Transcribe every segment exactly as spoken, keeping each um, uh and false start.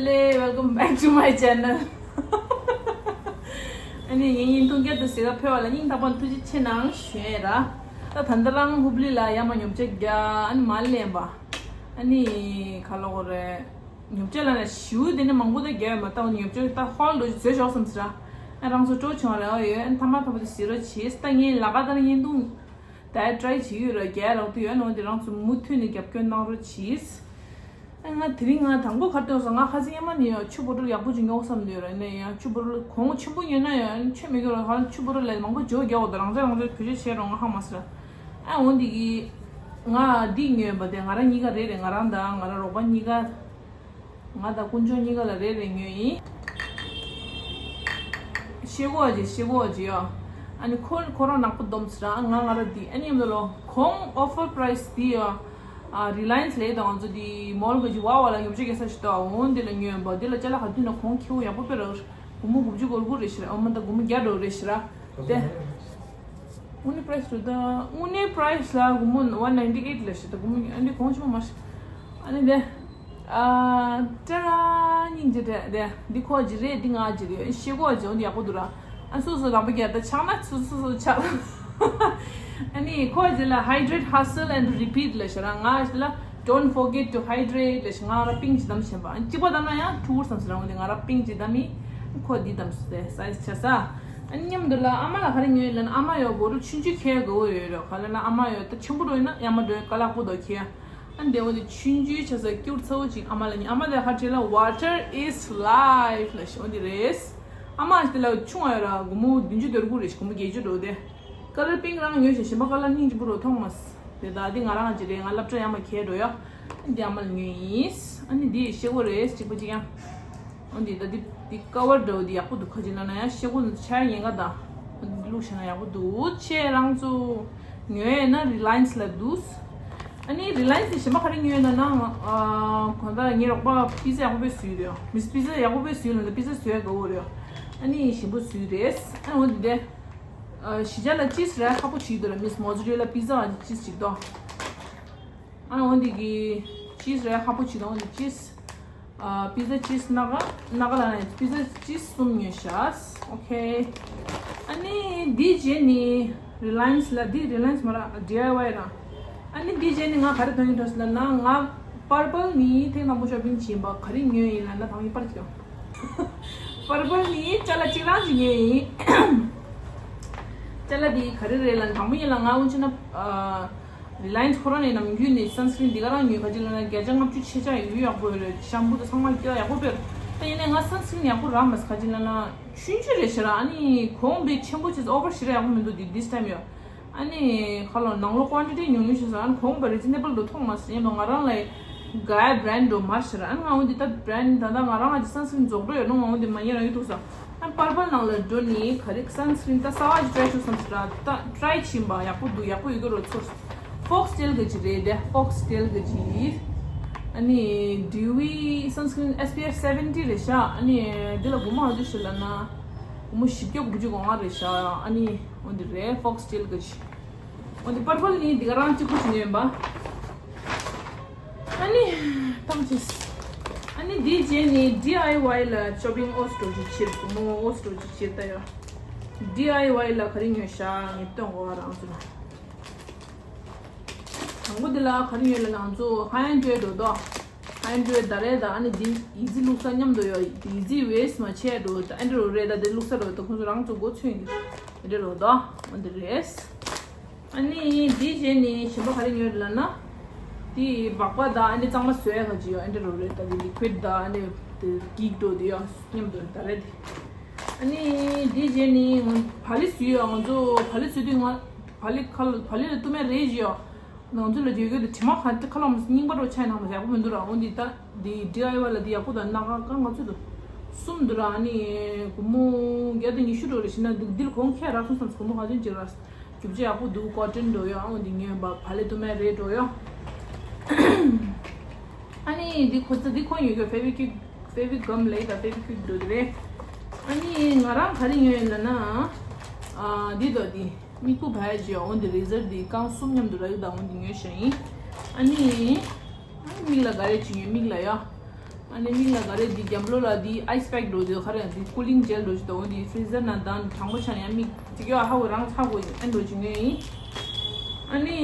Hello, welcome back to my channel. ཨ་ནི་ངའི་བརྙན་ཐུང་བསྐྱར་དུ་གཟིགས་ག་ཕེབས་པ་ལ་སྙིང་ཐག་པ་ནས་ཐུགས་རྗེ་ཆེ་གནང་ཞུ་ཡས་ར། ད་ད་ལྟ་རང་ཧུབ་ལི་ལ་ཡར་མར་ཉོ་ཆ་རྒྱག་ཨ་ནི་མར་ལེན་པ། ཨ་ནི་ག་ལབ་དགོས་རེད། ཉོ་ཆ་ལབ་ན་ཞེ་པོ་དེ་ནི་མང་པོ་ད་རྒྱག་ཡོད་མ་རེད། ད་ཉོ་ཆ་ད་ཧོལ་འདྲ་བཟོས་ཆོག་བསམ་ཟེར་ར། ཨ་རང་ཚོ་སྤྲོ་བྱུང་བ་རེད། ཨ་ཡོད་ཨ་ནི་ཐ་མ་ཐ་མ་དེ་གཟིགས་རོགས་བྱེད། ད་ངས་ལས་ཀ་ད་བརྙན་ཐུང་ད་ཊ་རའི་བྱེད་ཀྱི་ཡོད་ར། རྒྱག་རོགས་དུ་ཡོད་ནོ་དེ་རང་ཚོ་མུ་མཐུད་ནས་རྒྱབ་སྐྱོར་གནང་རོགས་བྱེད། ཨ་ང་དེ་རིང་ང་དང་པོ་ག་རེ་ཐོན་སོང་། ང་ཁ་སང་སྔོན་མ་ནས་ཡང་ཆུ་བོ་ཊལ་ཡག་པོ་ཅིག་ཉོ་བསམ་ཡོད་ར། ཡིན་ན་ཡང་ཆུ་བོ་ཊལ་གོང་ཆེན་པོ་ཉོས་ན་ཡང་ཆུ་མི་དགོས་ར། ཧ་ལམ་ཆུ་བོ་ཊལ་ལས་མང་པོ་འཇོག་རྒྱག་འོ་ད་རང་ཚ་རང་ཚ་བེད་སྤྱོད་བྱེད་རོགས། ང་ཧ་མ་སི་ར། ཨ་འོ་འདི་གི་ང་འདི་ཉོས་པ་དེ་ང་རང་གཉིས་ཀ་རེད་རེད། ང་རང་དང་ང་རང་རོགས་པ་གཉིས་ཀ་ང་དང་དཀོན་མཆོག་གཉིས་ཀ་ལ་རེ་རེ་ཉོས་ཡིན། ཤེལ་སྒོ་ཅིག་ཤེལ་སྒོ་ཅིག་ཡ། ཨ་ནི་ཁོ་ཁོ་རང་ནག་པོ་སྡོམ་ཚེ་ར་ང་ང་ར་འདི་ཨ་ནི་ཡམ་ལོ་ལོ་གོང་ཨོ་ཕར་པ་རའི་སི་འདི་ཡ། ཨ་རི་ལ་ཡན་སི་ལས་དང་ང་ཚོ་འདི་མོལ་ག་ཅིག་ཝ་ཝ་ལ་ཡོང་ཆ་གེ་ས་ཞིག་ཏོ་འོན་འདི་ལ་ཉོས་པ་འདི་ལ་ཅ་ལག་ག་དུས་ན་གོང་ཁེ་བོ་ཡག་པོ་དཔེ་ར། སྒོར་མོ་དགུ་བཅུ་གོ་དགུ་རེ་ཞིག་ར། ཨ་མ་ད་སྒོར་མོ་བརྒྱ་འགྲོ་རེ་ཞིག་ར། དེ། དངོས་གནས་པ་རའི་སི་རུ་ད་དངོས་གནས་པ་རའི་སི་ལ་སྒོར་མོ་ཝན་ནའིན་ཊི་ཨེཊ་ལ་ཞིག་ད་སྒོར་མོ་ཨ་འདི་གོང་ཆེན་པོ་མ་ཞིག་ཨ་ནི་དེ། ཨ་ཏྲ་ར་སྙིང་རྗེ་དྲན་དེ་འདི་ཁོ་ཅི་རེད། འདི་ང་ཅི་རེད། ཤེལ་སྒོ་ཅི་འོ་འདི་ཡག་པོ་འདུག་ར། ཨ་སོ་སོ་དང་པོ་རྒྱག་ད་ཆགས་ན་སོ་སོ་སོ་ཆགས། ཨ་ནི་ཁོ་ཅི་ལ་Hydrate, Hustle and Repeat ལ་ཞེ་ར། ང་ཅི་ལ་Don't Forget to Hydrate ལ་ཞེ། ང་ར་པིང་ཅི་དམ་བྱེད་པ་ཨ་ནི་གཅིག་པ་དམ་ན་ཡང་ཕྲུ་གུར་བསམ་ཟེར་ར། འོ་འདི་ང་ར་པིང་ཅི་དམ་ཡིན། ཁོ་འདི་དམ་སའི་སའི་ཛི་ཆ་ས། ཨ་ནི་མཉམ་དུ་ལ་ཨ་མ་ལ་ག་རེ་ཉོས་ལབ་ན་ཨ་མ་ཡོད་སྒོར་ཆུང་ཆུང་ཁྱེར་དགའ་བོ་ཡོད་རེད། ག་ལབ་ན་ཨ་མ་ཡོད་ད་ཆེན་པོ་འགྲོ་ཡིན་ན་ཡ་མ་འགྲོ་ཡིན་ཀ་ལག་པོ་དོ་ཁྱེར། ཨ་འདི་འོ་འདི་ཆུང་ཆུང་ཆ་ས་སྐྱུར་ཚ་བོ་ཅིག་ཨ་མ་ལ་ཉེ་ཨ་མ་དེ་ཧ་ཁྲེ་ལ་Water is life ལ་ཞོ་འདི་རེད། ཨ་མ་ཞིག་དེ་ལ་ཆུང་ཨ་ཡོད་ར་སྒོར་མོ་བདུན་ཅུ་དོན་དགུ་རེད་ཞིག་སྒོར་མོ་བརྒྱད་ཅུ་འགྲོ་དེ། ཀ་ལར་པིང་རང་ཉོས་ཤིག་གཞན་པ་ཀ་ལར་སྙིང་རྗེ་པོ་རོ་ཐོང་མ་སི་དེ་ད་འདི་ང་རང་ཅི་རེད། ང་སློབ་གྲྭ་ཡ་མ་ཁྱེར་འགྲོ་ཡ། ཨ་འདི་ཨ་མ་ལ་ཉོས་ཡིན། ཨ་ནི་འདི་ཤེལ་སྒོ་རེད་གཅིག་པ་གཅིག་ཡང་། འོ་འདི་ད་འདི་འདི་ཀ་བར་འདྲ་བོ་འདི་ཡག་པོ་འདུག་ཁ་ཅིག་ལབ་ན་ཡང་ཤེལ་སྒོ་འདི་ཆ་ཡ་ཉེན་ཁ་དང་། འདི་བླུགས་བྱས་ན་ཡག་པོ་འདུག་ཁྱེད་རང་ཚོ་ཉོས་ཡོད་ན་རི་ལ་ཡན་སི་ལ་འདུག་ཨ་ནི་རི་ལ་ཡན་སི་གཞན་པ་ག་རེ་ཉོས་ཡོད་ན་ན་ཨ་གང་ལྟར་ངའི་རོགས་པ་པི་ཛ་ཡག་པོ་དཔེ་བཟོས་ཡོད་རེད། མིས་པི་ཛ་ཡག་པོ་དཔེ་བཟོས་ལབ་ན་པི་ཛ་བཟོས་ཡག་དགའ་བོ་རེད། ཨ་ནི་ཞིམ་པོ་བཟོས་རེད། ཨ་འོ་འདི་དེ་ཨ་གཞིས་ཆགས་ལ་ཅིས་ར་ཁ་པོ་བྱས་འདུག་ར། མིས་མོ་ཛ་རེ་ལ་པི་ཛ་ཅིས་ཅིག་དང་། ཨ་འོ་འདི་གི་ཅིས་ར་ཁ་པོ་བྱས་དང་འོ་འདི་ཅིས། ཨ་པི་ཛ་ཅིས་སྣ་ཁ་སྣ་ཁ་ལ་ནས་པི་ཛ་ཅིས་གསུམ་ཉོས་ཤག་ཨོ་ཁེ། ཨ་ནི་འདི་རྗེས་ནི་རི་ལ་ཡན་སི་ལ་འདི་རི་ལ་ཡན་སི་མ་ར་ཌི་ཨའི་ཝའི་རང་། ཨ་ནི་འདི་རྗེས་ནི་ང་ག་རེ་ཐོན་གྱི་འགྲོ་ཟེར་ལབ་ན་ང་པར་པལ་ནི་ཐེངས་དང་པོ་ཤོ་པིང་བྱིན་པ་ག་རེ་ཉོས་ཡིན་ལབ་ན་ད་ངས་པར་ཅིག་པར་པལ་ནི་ཅ་ལག་གཅིག་རང་ཅིག་ཉོས་ཡིན། ཅ་ལག་འདི་ག་རེ་རེད་ལབ་ན་དང་པོ་ཡིན་ལ་ང་འུ་ཅི་ན་ཨ། རི་ལ་ཡན་སི་ཁོ་རང་ནས་ནམ་རྒྱུན་ནས་སན་སི་ཀྲིན་འདི་ག་རང་ཉོས་ག་ཅི་ལབ་ན་བརྒྱ་ཆ་ལྔ་བཅུ་ཆེ་ཆ་ཡོད་ཡག་པོ་ཡོད་རེད། ཤམ་པུ་དང་ཚང་མ་སྐྱེ་ཡག་པོ་དཔེ་རེད། ད་ཡིན་ནའི་ང་སན་སི་ཀྲིན་ཡག་པོ་རག་མ་སོང་ག་ཅི་ལབ་ན་ཆུང་ཆུང་རེད་ཤག་ར། ཨ་ནི་གོང་བའི་ཆེན་པོ་ཆེ་ཨོ་བར་ཞེ་དྲག་ཡག་པོ་མི་འདུག་འདི་this time ཡོད། ཨ་ནི་ཁ་ལོ་ནང་ལོ་ཀོན་ཊི་ཊི་ཉུང་ཉུང་ཞིག་ཟ། ཨ་ནི་གོང་བ་རི་ཛི་ནེ་བལ་འདུག་མཐོང་མ་སོང་། ཡིན་ནའི་ང་རང་ལ་ག་ཡ་བྷ་རན་ཌི་འདུག་མ་ཤེས་ར། ཨ་ནི་ང་འོ་འདི་ད་བྷ་རན་ཌི་ད་ད་ང་རང་ཨ་ཅི་སན་སི་ཀྲིན་རྫོགས་འགྲོ་ཡོད་ནོ་ང་འོ་འདི་མ་ཉེ་རང་ཡོད་འདུག་ས། ཨ་པར་པལ་ནང་ལ་འགྲོ་ནི་ག་རེ་སན་སི་ཀྲིན་ད་གསར་བ་ཞིག་ཊ་རའི་ཞུ་བསམ་སི་ར། ད་ཊ་རའི་བྱིན་པ་ཡག་པོ་འདུག་ཡག་པོ་ཡོད་གི་རོ་ཚོར། ཕོག་སི་ཊེལ་གི་ཅིག་རེད་དེ། ཕོག་སི་ཊེལ་གི་ཅིག་ཨ་ནི་ཌི་ཝི་སན་སི་ཀྲིན་ཨེས་པི་ཨེཕ་སེ་བེན་ཊི་རེད་ཤག་ཨ་ནི་འདི་ལ་སྒོར་མོ་ཨ་ཅི་ཞིག་ལབ་ན་སྒོར་མོ་བཞི་བརྒྱ་དགུ་བཅུ་གོ་ལྔ་རེད་ཤག་ཨ་ནི་འོ་འདི་རེད་ཕོག་སི་ཊེལ་གི་ཅིག་འོ་འདི་པར་པལ་ནི་འདི་ག་རང་གཅིག་པུ་ཞིག་ཉོས་ཡིན་པ། ཨ་ནི་ཐང་ཅིས། ཨ་ནི་འདི་རྗེས་ནི་ཌི་ཨའི་ཝའི་ལ་ཤོ་པིང་ཨོ་སི་ཊོ་ཅིག་ཕྱིར་སྒོར་མོ་ཨོ་སི་ཊོ་ཅིག་ཕྱིར་ད་ཡོད། ཌི་ཨའི་ཝའི་ལ་ག་རེ་ཉོས་ཤག་ངས་སྟོན་གོ་བ་རང་ཚོ་ལ། དང་པོ་འདི་ལ་ག་རེ་ཉོས་ལ་ང་ཚོ་ཧ་ཡན་ཌོའི་འགྲོ་དོ། ཧ་ཡན་ཌོའི་ད་རེད་ད། ཨ་ནི་འདི་ཡི་ཙི་བླུགས་ས་མཉམ་དུ་ཡོད། ཡི་ཙི་ཝེ་སི་མ་བྱས་འགྲོ་ད། ཨ་འདྲ་རོ་རེད་ད། འདི་བླུགས་ས་རོ་ད་ཁོང་ཚོ་རང་ཚོ་མགོ་ཚོས་ཡིན་འདི་འདྲ་རོ་ད། ཨ་འདི་རེད། ཨ་ནི་འདི་རྗེས་ནི་གཞན་པ་ག་རེ་ཉོས་ལབ་ན། འདི་སྦག་སྦག་དང་ཨ་ནི་གཙང་མ་བཟོ་ཡ་ག་ཅི་ཡོད་ཨ་འདྲ་རོ་རེད་ད། འདི་ལི་ཀུ་ཝིཌ་དང་ཨ་ནི་འདི་འགྱིག་འགྲོ་འདི་ཡོད་མཉམ་དུ་ད་རེད་འདི། ཨ་ནི་འདི་རྗེས་ནི་བག་ལེབ་བཟོས་ཡོད། ང་ཚོ་བག་ལེབ་བཟོས་དུས་ང་བག་ལེབ་ཁ་ལ་བག་ལེབ་ལ་བཏུབ་མེད་རེད་ཅི་ཡོད། ང་ཚོ་ལ་བརྗོད་རྒྱུ་དེ་དྲི་མ་ག་དེ་ཁ་ལོ་མ་རྙིང་པ་འགྲོ་ཆ་ནང་མ་ཡག་པོ་མི་འདུག་ར། འོ་འདི་ད་འདི་ཌི་ཨའི་ཝའི་ལ་འདི་ཡག་པོ་དང་སྣ་ཁ་ང་ཚོ་དུ་གསུམ་འདུག་ར། ཨ་ནི་སྒོར་མོ་བརྒྱ་དང་ཉི་ཤུ་འགྲོ་རེ་བྱས་ན་འདུག་འདི་ལ་གོང་ཁྱད་རག་སོང་བསམ། སྒོར་མོ་ག་ཚོད་ཅིག་རག་རྒྱུ་ཆ་ཡག་པོ་འདུག་ཀོ་ཊོན་འགྲོ་ཡོད། ཨང་འདི་ཉོས་པ་བག་ལེབ་བཏུབ་མེད་རེད་འགྲོ་ཡོད། ཨ་ནི་འདི་ཁོ་ཚོ་འདི་ཁོ་ཡོད་གི་ཕེ་བི་ཀུ་ཕེ་བི་གམ་ལབ་ད་ཕེ་བི་ཀུ་འགྲོ་འདི་རེད། ཨ་ནི་ང་རང་ག་རེ་ཉོས་ཡོད་ལབ་ན། ཨ་འདི་དོ་འདི་མིག་སྤུ་བ་ཡ་ཇི་འོ་འདི་རེ་ཟར་འདི་རྐང་གསུམ་མཉམ་དུ་རག་ཡོད་ད། འོ་འདི་ཉོས་ཤག་ཡིན། ཨ་ནི་ཨ་ནི་མིག་ལ་ག་རེ་ཅིག་ཉོས་མིག་ལ་ཡ། ཨ་ནི་མིག་ལ་ག་རེ་འདི་རྒྱབ་ལོགས་ལ་འདི་ཨའི་སི་པེག་འགྲོ་འདི་ག་རེ་འདི་ཀུ་ལིང་ཇེལ་འགྲོ་ཞིག་དང་འདི་ཕི་རི་ཟར་ནང་བཏང་དྲང་པོ་ཆགས་ཡང་མིག་ཅིག་ཡོད་ཧ་གོ་རང་ཧ་གོ་ཨེ་འགྲོ་ཅིག་ངོས་ཡིན། ཨ་ནི་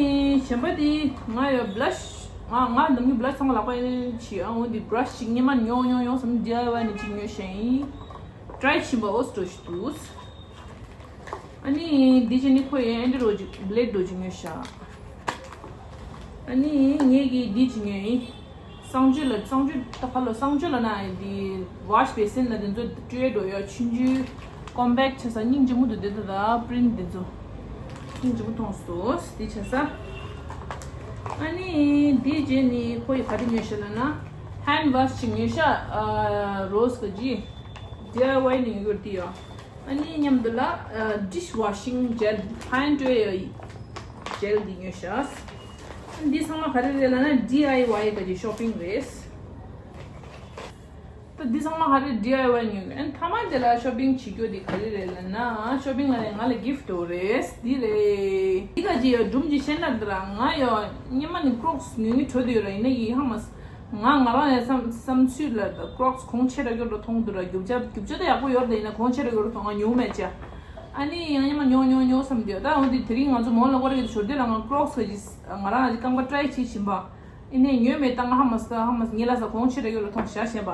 གཞན་པ་འདི་ང་ཡོད་བྷི་ལ་ཤི་ང་ང་ནམ་རྒྱུན་བྷི་ལ་ཤི་ཚང་མ་ལག་པ་ཡིན་ཕྱི་ཨ་འོ་འདི་བྷི་ར་ཤི་ཅིག་སྔོན་མ་ཉོ་ཉོ་ཉོ་བསམ་ཌི་ཨའི་ཝའི་ནས་ཅིག་ཉོས་ཤེས་ཡིན། ཀྲའི་ཕྱིན་པ་འོ་འགྲོ་ཞིག་འདུག་ཨ་ནི་འདི་བྱས་ནི་ཁོ་ཡི་ཨེ་འདྲ་རོ་ཅིག་བྷི་ལེ་ཌི་རོ་ཅིག་ཉོས་ཤག་ཨ་ནི་ངས་ཀྱིས་འདི་ཅིག་ཉོས་ཡིན། གསང་སྤྱོད་ལ་གསང་སྤྱོད་ད་ཕར་ལོ་གསང་སྤྱོད་ལ་ན་འདི་ཝ་ཤི་བེ་སིན་ལ་དེ་ཚོ་སྤྲོད་འགྲོ་ཡ་ཆུང་ཆུང་ཀོམ་པེག་ཆ་ས་སྙིང་རྗེ་མོ་འདུག་དེ་ད་ད་པི་རིན་ཊི་དེ་ཚོ་སྙིང་རྗེ་མོ་མཐོང་སོང་འདི་ཆ་ས། ཨ་ནི་འདི་རྗེས་ནི་ཁོ་ཡི་ག་རེ་ཉོས་ཤག་ལ་ན་ཧེན་ཌི་ཝ་ཤི་ཅིག་ཉོས་ཤག་ཨ་རོ་སི་གི་ཇི་ཌི་ཨའི་ཝའི་ནས་ཉོས་ཡོད་དེ་ཡོ། ཨ་ནི་མཉམ་དུ་ལ་ཨ་ཌིཤ་ཝ་ཤིང་ཇེལ་ཧན་ཌི་ཝ་ཤིང་ཇེལ་འདི་ཉོས་ཤག་འདི་ཚང་མ་ག་རེ་རེད་ལབ་ན་ཌི་ཨའི་ཝའི་ག་གི་ཤོ་པིང་རེད། ད་འདི་ཚང་མ་ག་རེ་ཌི་ཨའི་ཝའི་ཉོས་ཨན་ཐ་མ་དེ་ལ་ཤོ་པིང་བྱེད་རྒྱུ་དེ་ག་རེ་རེད་ལབ་ན་ཤོ་པིང་ལ་ནས་ང་ལ་གིཕ་ཊི་འོ་རེད་འདི་རེད། འདི་ག་གི་ཡོ་སྒྲུང་གི་བཤད་ན་འདི་ར་ང་ཡོ་སྔོན་མ་ནས་ཀྲོག་སི་ཉོ་ཉོ་འགྲོ་དུས་ར་ཡིན་ན་ཡི་ཧ་མ་ང་ང་རང་ཡང་བསམ་བསམ་ཚུལ་ལ་ཀྲོག་སི་གོང་ཆེ་ར་རྒྱུ་རུ་མཐོང་འདུག་ར། རྒྱུ་ཆ་རྒྱུ་ཆ་ད་ཡག་པོ་ཡོད་རེད་ཡིན་ན་གོང་ཆེ་ར་རྒྱུ་རུ་མཐོང་ང་ཉོ་མེད་ཅེ། ཨ་ནི་ཡང་ཉི་མ་ཉོ་ཉོ་ཉོ་བསམ་དུས་ད་འོ་དེ་དེ་རིང་ང་ཚོ་མོ་ལ་ཀོ་རེ་གི་ཞོར་དེ་ལ་ང་ཀྲོག་སི་གི་ང་རང་ཨ་ཅེ་རྐང་པ་ཊི་རའི་བྱེད་བཞིན་པ། ཨི་ནས་ཉོ་མེད་ད་ང་ཧ་མ་སི་ད་ཧ་མ་སི་ཉེ་ལ་ས་གོང་ཆེ་ར་རྒྱུ་རུ་མཐོང་བཞག་བཞིན་པ།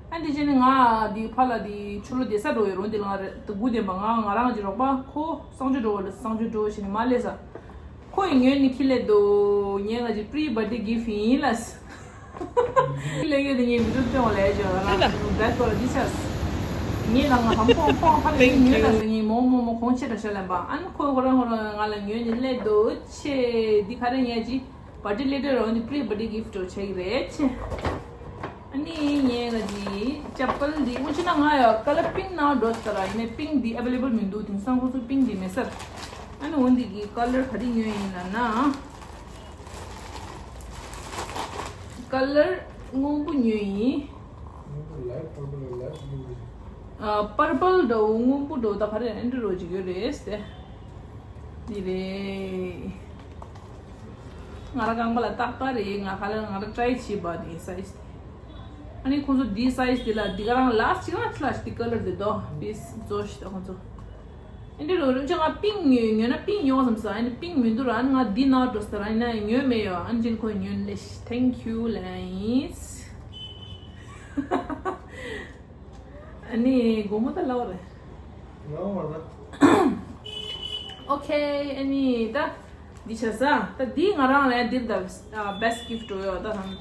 ཨ་འདི་བྱས་ནས་ང་འདི་ཕ་ལ་འདི་ཆུ་ལོ་བསྡད་ས་འགྲོ་ཡོད་རུང་འདི་ལ་ང་རེ་ད་སྒུག་བསྡད་པ་ང་ང་རང་གི་རོགས་པ་ཁོ་གསང་སྤྱོད་འགྲོ་བ་ལ་གསང་སྤྱོད་འགྲོ་བྱས་ནས་མ་སླེབས་ས། ཁོ་ཡི་ཉོས་ནི་ཁྱི་ལས་དོ་ངས་ང་ཅི་པི་རི་བར་ཐི་ཌེ་གིཕ་ཊི་ཡིན་ལ། ཁྱི་ལས་ཡོད་དེ་ངས་བི་ཌིའོ་སྟོན་བ་ལས་ཅོ་ལ་ལ་བེ་ཀ་ལ་འདི་ཆ། ངས་ལ་ང་ཧམ་ཁོང་ཁོང་ཕ་ལ་ངས་ཉོས་ལ་ངས་མོ་མོ་མོ་གོང་ཆེ་ར་ཤ་ལན་པ་ཨ་ནི་ཁོ་ཁོ་རང་ཁོ་རང་ང་ལ་ཉོས་ནི་ལས་དོ་ཆེ་འདི་ག་རེ་ངས་ཅི། བར་ཐི་ཌེ་ལེ་ཊར་འོ་འདི་པི་རི་བར་ཐི་ཌེ་གིཕ་ཊི་འོ་ཆགས་ཀྱི་རེད་ཆེ། ཨ་ནི་ངས་ང་འདི་ཅ་པལ་འདི་འོ་ཅི་ན་ང་ཡ་ཀ་ལར་པིང་ནང་འགྲོ་ས་ར་ཡིན་ནའི་པིང་འདི་ཨ་བེ་ལེ་བལ་མི་འདུག་དེང་སང་ཁོ་ཚོ་པིང་འདི་མེད་ས། ཨ་ནི་འོ་འདི་གི་ཀ་ལར་ག་རེ་ཉོས་ཡིན་ལབ་ན། ཀ་ལར་སྔོན་པོ་ཉོས་ཡིན། ཨ་པར་པལ་འདྲ་བོ་སྔོན་པོ་འདྲ་བོ་ད་ག་རེ་ཨེ་འདྲ་རོ་ཅིག་ཡོད་རེད་ཟེར། འདི་རེད། ང་ར་རྐང་པ་ལ་ཏག་ཏག་རེད། ང་ཁ་ལ་ང་ར་ཊི་རའི་བྱས་པ་དེ་སའི་ཛི་དེ། ཨ་ནི་ཁོང་ཚོ་འདི་སའི་ཛི་དེ་ལ་འདི་ག་རང་ལ་ཅིག་ལ་ཅིག་ལ་ཅིག་ཀ་ལར་དེ་དོ་པིས་བཟོ་ཞིག་ད་ཁོང་ཚོ། ཨ་འདི་རུ་རིམ་བྱོན་ང་པིང་ཉོས་ཉོས་ན་པིང་ཉོ་བསམ་ས་ཨ་ནི་པིང་མི་འདུག་ར། ཨ་ནི་ང་འདི་ནང་འགྲོ་ས་ར་ཨ་ནི་ཉོས་མེད་ཡོ། ཨ་ནི་ཅིན་ཁོས་ཉོས་ལེ་ཤི་ཐེང་ཁྱུ་ལེ་ཨིས། ཨ་ནི་དགོང་མོ་ད་ལབ་རེད། ང་མ་ད། ཨོ་ཁེ། ཨ་ནི་ད་འདི་བྱ་ས་ད་འདི་ང་རང་ལ་འདིར་ད་བེ་སི་ཊི་གིཕ་ཊི་འགྲོ་ཡོད་ད་དང་།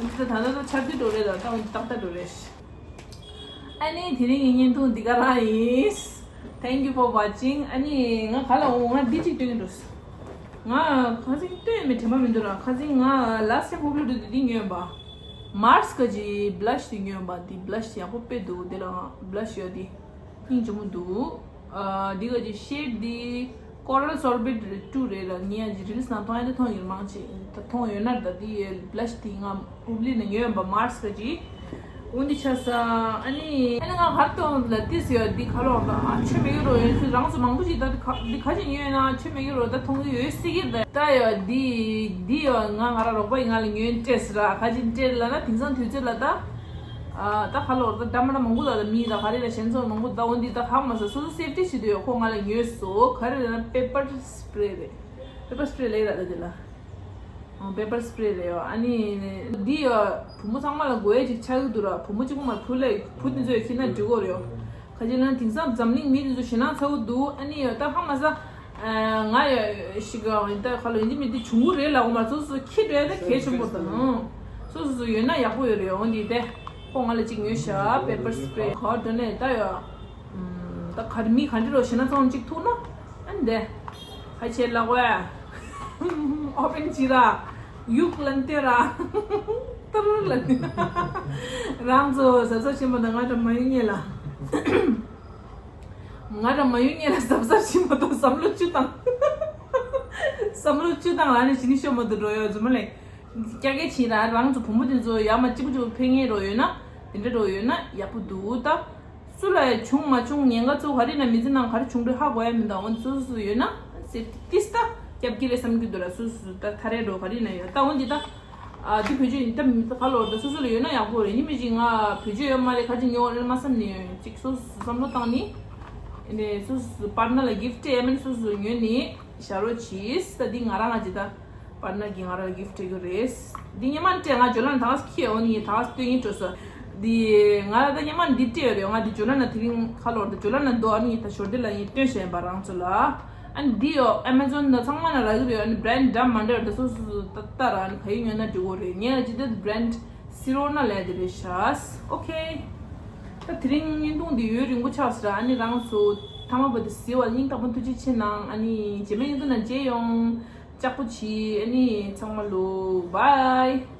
འདི་ད་ད་ད་ཆར་དུས་འགྲོ་རེད་ད་ད་ད་ད་འགྲོ་རེད། ཨ་ནི་དེ་རིང་གི་བརྙན་ཐུང་འདི་ག་རང་ཡིན། Thank you for watching. ཨ་ནི་ང་ག་ལ་འོང་ང་འདི་གཅིག་སྟོན་གྱི་འགྲོ། ང་ཁ་སང་སྟོན་མེད་དྲན་པ་མི་འདུག་ར། ཁ་སང་ང་ལ་སེམས་ཕོག་ལུ་འགྲོ་དེ་འདི་ཉོས་པ། མཱར་སི་ག་གི་བྷི་ལ་ཤི་དེ་ཉོས་པ། འདི་བྷི་ལ་ཤི་ཡག་པོ་དཔེ་འདུག་དེ་ལ་ང་བྷི་ལ་ཤི་ཡོད་དེ། སྙིང་རྗེ་མོ་འདུག་ཨ་འདི་ག་གི་ཤེཌ་འདི་Coral Sorbet two རེད་ལ། ངས་ཡང་ཅིག་རི་ལིས་ནང་མཐོང་ཡ་དེ་མཐོང་ཡོད་མང་ཆེ་ད་མཐོང་ཡོད་ན་ད་འདི་ཡའི་བྷི་ལ་ཤི་དེ་ང་ཧུབ་ལི་ནས་ཉོས་ཡོད་པ་མཱར་སི་ག་གི། འོ་འདི་ཆ་ས་ཨ་ནི་ཨ་ནི་ང་གར་གཏོང་ལ་ཏིས་ཡོད་འདི་ག་ལོག་ད་ཨ་ཆོ་མེད་ཀྱི་རོ་ཡོད་ཚུལ་རང་ཚོ་མང་པོ་ཞིག་ད་འདི་ག་འདི་ག་ཅིག་ཉོས་ན་ཆོ་མེད་ཀྱི་རོ་ད་མཐོང་གི་ཡོད་སྲིད་ཀྱི་ད་ད་ཡོད་འདི་འདི་ཡོད་ང་ང་ར་རོགས་པ་ཡིན་ང་ལ་ཉོས་སྤྲད་ཟེར་ར་ག་ཅིག་སྤྲད་ལ་ན་དེང་སང་དུས་ཚོད་ལ་ད། ཨ་ད་ག་ལོར་ད་འདྲ་མ་འདྲ་མང་པོ་ད་ད་མི་ད་ག་རེ་ལ་གཞན་ཚོ་མང་པོ་ད་འོ་འདི་ད་ག་མ་ཟ་སོ་སོ་སེབ་ཊི་བྱེད་དུ་ཡོད་ཁོ་ང་ལ་ཉོས་སོ་ག་རེ་ལ་ན་པེ་པར་སི་པེ་རེ་རེད། པེ་པར་སི་པེ་རེ་ལེགས་ར་ད་དེ་ལ། ཨ་པེ་པར་སི་པེ་རེ་རེད་ཡོ། ཨ་ནི་འདི་ཡོ་བུ་མོ་ཚང་མ་ལ་དགོས་ཡས་ཅིག་ཆགས་ཀྱི་འདུག་ར། བུ་མོ་གཅིག་པོ་མ་བུ་ལ་བུ་དེ་ཚོ་ཡོད་ཁྱེད་ན་འགྲིག་གོ་རེད་ཡོ། ཁ་ཅིག་ལ་དེང་སང་འཛམ་གླིང་མི་དེ་ཚོ་ཞེད་སྣང་ཚ་བོ་འདུག་ཨ་ནི་ཡོད་ད་ཧ་མ་ས། ང་ཡོད་ཞིག་ཡོད་ད་ཁ་ལོ་ཡིན་གྱི་མི་དེ་བྱུང་གི་རེད་ལ་འོ་མ་སོ་སོ་ཁྱི་འདྲ་ད་གལ་ཆེན་པོ་ད་ཨང་། སོ་སོ་སོ་ཡོད་ན་ཡག་པོ་ཡོད་རེད་འོ་འདི་དེ། ཁོ་ང་ལ་གཅིག་ཉོས་ཤག་པེ་པར་སི་པེ་རེ་ག་བ་འགྲོ་ནས་ད་ཡོད། ད་ག་རེ་མི་ག་འདྲ་རོ་ཞེད་སྣང་ཚ་བོ་གཅིག་ཐུག་ན་ཨ་ནི་དེ། ཧ་ཆེ་ལག་བས། ཨོ་པན་བྱེད་ར། ཡུག་ལན་ཏེ་ར། ཏར་ལན་ཏེ། རང་ཚོ་གཟབ་གཟབ་བྱེད་མ་ད་ང་འདྲ་མ་ཡོང་ངེས་ལ། ང་འདྲ་མ་ཡོང་ངེས་ལ་གཟབ་གཟབ་བྱེད་མ་ད་བསམ་བློ་བཅུ་བཏང་། བསམ་བློ་བཅུ་བཏང་ལ་ནི་ཇི་ནི་ཤོ་མ་ད་འགྲོ་ཡོད་རྫུན་མ་ལས། སྐྱ་ཀྱལ་བྱེད་ར་རང་ཚོ་བུ་མོ་དེ་ཚོ་ཡར་མར་གཅིག་པུ་གཅིག་པུ་ཕེབས་མཁན་རོ་ཡོད་ན་དེ་འདྲ་རོ་ཡོད་ན་ཡག་པོ་འདུག་ད། སུ་ལ་ཡང་བྱུང་མ་བྱུང་ཉེན་ཁ་ཚོ་ག་རེ་ན་མི་ཚེ་ནང་ག་རེ་བྱུང་འགྲོ་ཧ་གོ་ཡ་མི་འདུག་འོན་སོ་སོ་སོ་ཡོད་ན་སེ་ཏིས་ད་སྐྱབས་ཀྱི་རེད་བསམ་གྱི་འདུག་ར། སོ་སོ་སོ་ད་ཐ་རེ་འགྲོ་ག་རེ་ན་ཡོད་ད་འོན་འདི་ད་ ཨ་འདི་བེད་སྤྱོད་ཡིན་ད་མི་ག་ལོར་ད་སོ་སོ་ལ་ཡོད་ན་ཡག་པོ་རེད། ཉི་མ་གཅིག་ང་བེད་སྤྱོད་ཡོད་མ་རེད་ཁ་ཅིག་ཉོ་རེད་མ་བསམ་ནས་ཡོད་ཅིག་སོ་སོ་བསམ་བློ་བཏང་ནི་ནས་སོ་སོ་པར་ན་ལ་གིཕ་ཏི་ཨེ་མིན་སོ་སོ་ཉོས་ནི་བཞག་རོགས་གྱིས། ད་འདི་ང་རང་ང་ཅི་ད་པར་ན་གི་ང་རང་གིཕ་ཏི་སྤྲད་རྒྱུ་རེད། འདི་ཉི་མ་སྤྲད་ང་ཇོ་ལན་ད་ཁྱི་འོ་ནི་ད་སྟོན་ཡིན་འགྲོ་སོ། འདི་ང་ལ་ད་ཉི་མ་འདི་སྤྲད་ཡོད་རེད། ང་འདི་ཇོ་ལན་ན་དེ་རིང་ཁ་ལོར་ད་ཇོ་ལན་ན་འདུག་ཨ་ནི་ད་ཞོར་འདི་ལ་ཡིན་སྟོན་བྱས་པ་རང་ཚོ་ལ། ཨ་ནི་འདི་ཡོ་ཨེ་མ་ཛོན་ན་ཚང་མ་ན་རག་གི་རེད། ཨ་ནི་བྷ་རན་ཌི་འདྲ་མ་འདྲ་ད་སོ་སོ་ད་ལྟ་ར་ཨ་ནི་ག་ཡི་ཉོས་ན་འགྲིག་གོ་རེད། ངས་ཨ་ཅི་ད་བྷ་རན་ཌི་སི་རོ་ན་ལས་དེ་རེད་ཤག་ཨོ་ཁེ། ད་དེ་རིང་བརྙན་ཐུང་འདི་ཡུན་རིང་པོ་ཆགས་སོང་ར། ཨ་ནི་རང་ཚོ་ཐ་མ་བ་དེ་གཟིགས་པ་སྙིང་ཐག་པ་ཐུགས་རྗེ་ཆེ་གནང་། ཨ་ནི་རྗེས་མའི་བརྙན་ཐུང་ནང་མཇལ་ཡོང་། ལྕགས་པོ་བྱིས། ཨ་ནི་ཚང་མ་ལོ་བྷའི།